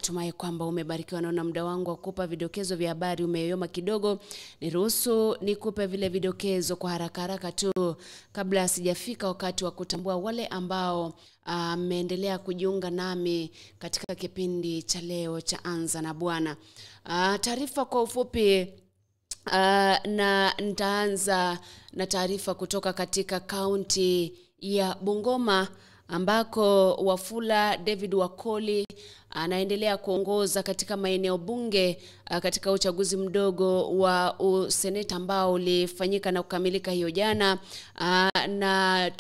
Natumai kwamba umebarikiwa. Naona muda wangu wa kukupa vidokezo vya habari umeyoma kidogo. Niruhusu nikupe vile vidokezo kwa haraka haraka tu kabla sijafika wakati wa kutambua wale ambao mmeendelea kujiunga nami katika kipindi cha leo cha Anza na Bwana. Taarifa kwa ufupi. Na nitaanza na taarifa kutoka katika kaunti ya Bungoma ambako Wafula David Wakoli anaendelea kuongoza katika maeneo bunge katika uchaguzi mdogo wa useneta ambao ulifanyika na kukamilika hiyo jana, na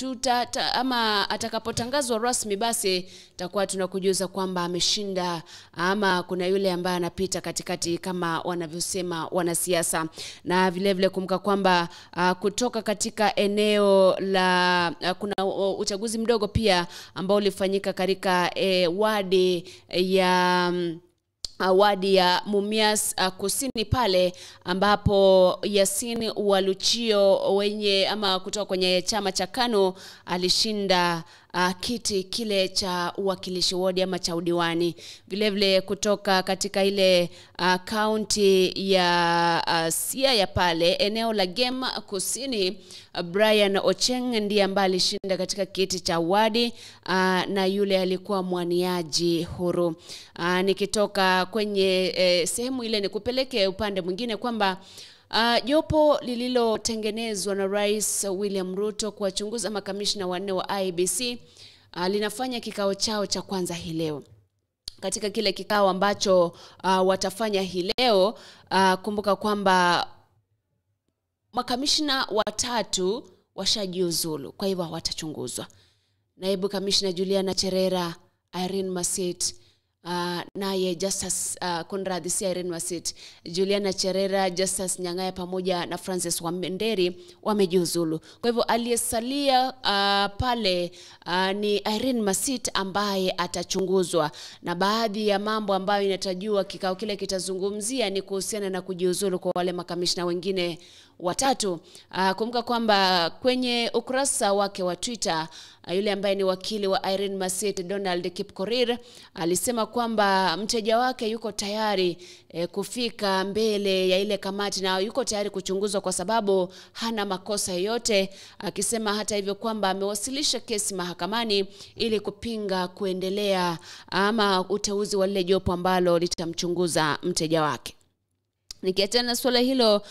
ama atakapotangazwa rasmi basi takuwa tunakujuza kwamba ameshinda ama kuna yule ambaye anapita katikati kama wanavyosema wanasiasa. Na vile vile kumbuka kwamba kutoka katika eneo la kuna uchaguzi mdogo pia ambao ulifanyika katika wadi ya Mumias Kusini pale ambapo Yasin Waluchio wenye ama kutoka kwenye chama cha KANU alishinda kiti kile cha uwakilishi wodi ama cha udiwani. Vile vile kutoka katika ile kaunti ya Siaya pale eneo la Gem Kusini, Brian Ocheng ndiye ambaye alishinda katika kiti cha wadi, na yule alikuwa mwaniaji huru. Nikitoka kwenye sehemu ile nikupeleke upande mwingine kwamba jopo lililotengenezwa na Rais William Ruto kuwachunguza makamishna wanne wa IEBC linafanya kikao chao cha kwanza hii leo. Katika kile kikao ambacho watafanya hii leo, kumbuka kwamba makamishna watatu washajiuzulu, kwa hivyo hawatachunguzwa. Naibu kamishna Juliana Cherera, Irene Masit, naye Justus Conrad, si Irene Masit, Juliana Cherera, Justus Nyang'aya pamoja na Francis Wanderi wamejiuzulu. Kwa hivyo aliyesalia pale ni Irene Masit ambaye atachunguzwa, na baadhi ya mambo ambayo inatarajiwa kikao kile kitazungumzia ni kuhusiana na kujiuzulu kwa wale makamishna wengine watatu. Kumbuka kwamba kwenye ukurasa wake wa Twitter, yule ambaye ni wakili wa Irene Masit, Donald Kipkorir, alisema kwamba mteja wake yuko tayari kufika mbele ya ile kamati na yuko tayari kuchunguzwa kwa sababu hana makosa yoyote, akisema hata hivyo kwamba amewasilisha kesi mahakamani ili kupinga kuendelea ama uteuzi wa lile jopo ambalo litamchunguza mteja wake. Nikiachana na swala hilo,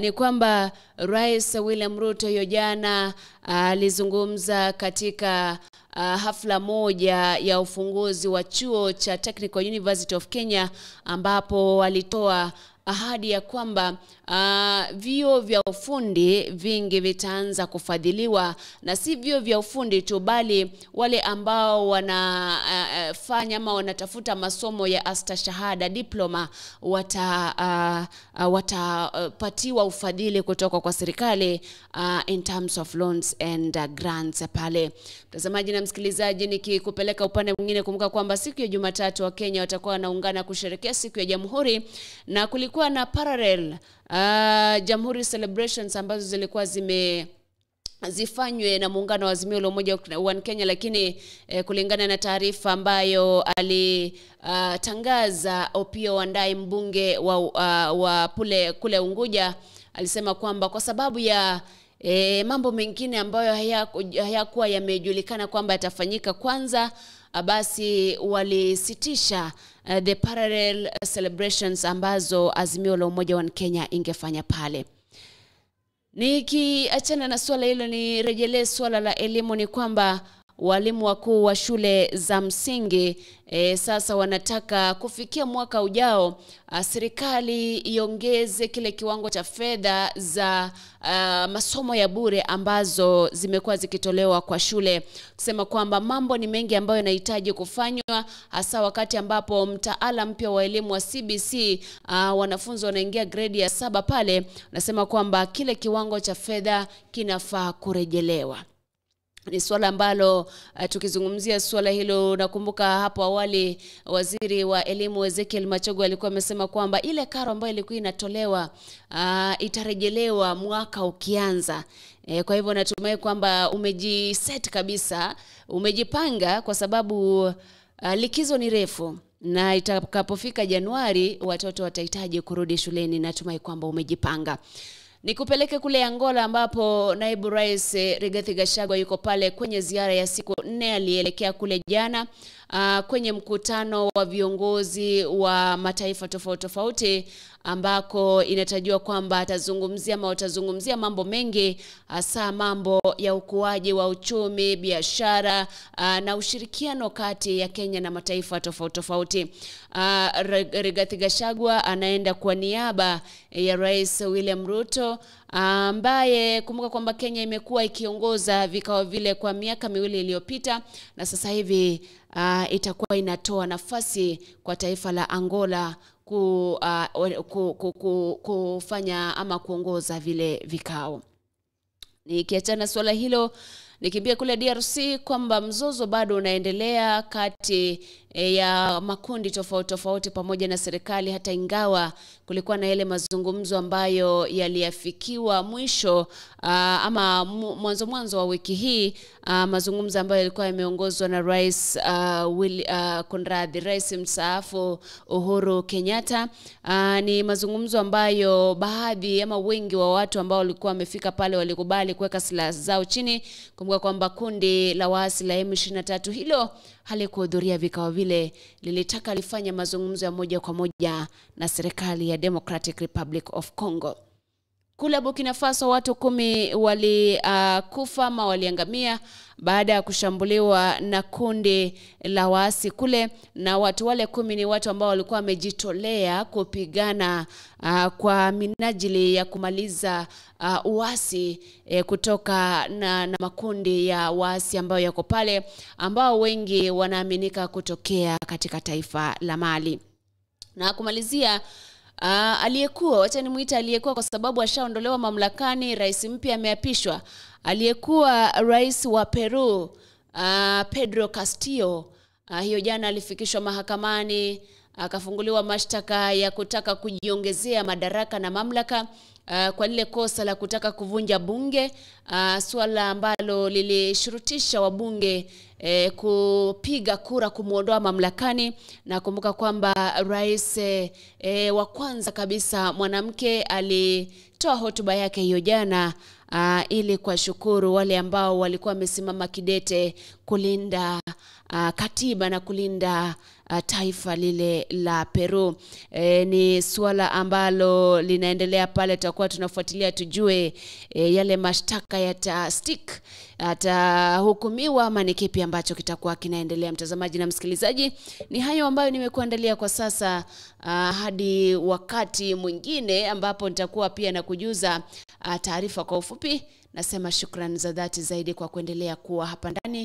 ni kwamba Rais William Ruto hiyo jana alizungumza katika hafla moja ya ufunguzi wa chuo cha Technical University of Kenya, ambapo alitoa ahadi ya kwamba vyuo vya ufundi vingi vitaanza kufadhiliwa, na si vyuo vya ufundi tu bali wale ambao wanafanya ama wanatafuta masomo ya astashahada diploma watapatiwa ufadhili kutoka kwa serikali in terms of loans and grants pale. Mtazamaji na msikilizaji, nikikupeleka upande mwingine, kumbuka kwamba siku ya Jumatatu wa Kenya watakuwa wanaungana kusherehekea siku ya Jamhuri, na kulikuwa na parallel Jamhuri celebrations ambazo zilikuwa zifanywe na muungano wa Azimio la Umoja One Kenya, lakini kulingana na taarifa ambayo alitangaza Opiyo Wandayi, mbunge wa kule Unguja, alisema kwamba kwa sababu ya mambo mengine ambayo hayakuwa yamejulikana kwamba yatafanyika kwanza, basi walisitisha the parallel celebrations ambazo Azimio la Umoja One Kenya ingefanya pale. Nikiachana na swala hilo, nirejelee swala la elimu. Ni kwamba walimu wakuu wa shule za msingi sasa wanataka kufikia mwaka ujao serikali iongeze kile kiwango cha fedha za masomo ya bure ambazo zimekuwa zikitolewa kwa shule, kusema kwamba mambo ni mengi ambayo yanahitaji kufanywa, hasa wakati ambapo mtaala mpya wa elimu wa CBC wanafunzi wanaingia grade ya 7 pale. Nasema kwamba kile kiwango cha fedha kinafaa kurejelewa. Ni swala ambalo tukizungumzia swala hilo, nakumbuka hapo awali waziri wa elimu Ezekiel Machogo alikuwa amesema kwamba ile karo ambayo ilikuwa inatolewa itarejelewa mwaka ukianza. Kwa hivyo natumai kwamba umejiset kabisa, umejipanga, kwa sababu likizo ni refu. na itakapofika Januari watoto watahitaji kurudi shuleni. Natumai kwamba umejipanga. Nikupeleke kule Angola ambapo naibu rais Rigathi Gachagua yuko pale kwenye ziara ya siku 4. Alielekea kule jana kwenye mkutano wa viongozi wa mataifa tofauti tofauti, ambako inatarajiwa kwamba atazungumzia ama watazungumzia mambo mengi, hasa mambo ya ukuaji wa uchumi, biashara na ushirikiano kati ya Kenya na mataifa tofauti tofauti. Rigathi Gachagua anaenda kwa niaba ya Rais William Ruto, ambaye kumbuka kwamba Kenya imekuwa ikiongoza vikao vile kwa miaka miwili iliyopita, na sasa hivi itakuwa inatoa nafasi kwa taifa la Angola kufanya ama kuongoza vile vikao. Nikiachana swala hilo, nikimbia kule DRC kwamba mzozo bado unaendelea kati ya makundi tofauti tofauti pamoja na serikali, hata ingawa kulikuwa na yale mazungumzo ambayo yaliafikiwa mwisho ama mwanzo wa wiki hii, mazungumzo ambayo yalikuwa yameongozwa na Rais Rais mstaafu Uhuru Kenyatta. Ni mazungumzo ambayo baadhi ama wengi wa watu ambao walikuwa wamefika pale walikubali kuweka silaha zao chini. Kumbuka kwamba kundi la waasi la M23 hilo halikuhudhuria vikao vile, lilitaka lifanye mazungumzo ya moja kwa moja na serikali ya Democratic Republic of Congo. Kule Burkina Faso watu 10 walikufa ama waliangamia baada ya kushambuliwa na kundi la waasi kule, na watu wale 10 ni watu ambao walikuwa wamejitolea kupigana kwa minajili ya kumaliza uasi kutoka na makundi ya waasi ambayo yako pale, ambao wengi wanaaminika kutokea katika taifa la Mali. Na kumalizia, aliyekuwa, wacha nimuite aliyekuwa kwa sababu ashaondolewa mamlakani, rais mpya ameapishwa. Aliyekuwa rais wa Peru Pedro Castillo hiyo jana alifikishwa mahakamani akafunguliwa mashtaka ya kutaka kujiongezea madaraka na mamlaka kwa lile kosa la kutaka kuvunja bunge, swala ambalo lilishurutisha wabunge kupiga kura kumuondoa mamlakani. Na kumbuka kwamba rais wa kwanza kabisa mwanamke alitoa hotuba yake hiyo jana ili kuwashukuru wale ambao walikuwa wamesimama kidete kulinda katiba na kulinda taifa lile la Peru. Ni suala ambalo linaendelea pale, tutakuwa tunafuatilia tujue yale mashtaka yata stick, atahukumiwa ama ni kipi ambacho kitakuwa kinaendelea. Mtazamaji na msikilizaji, ni hayo ambayo nimekuandalia kwa sasa, hadi wakati mwingine ambapo nitakuwa pia na kujuza taarifa kwa ufupi. Nasema shukrani za dhati zaidi kwa kuendelea kuwa hapa ndani.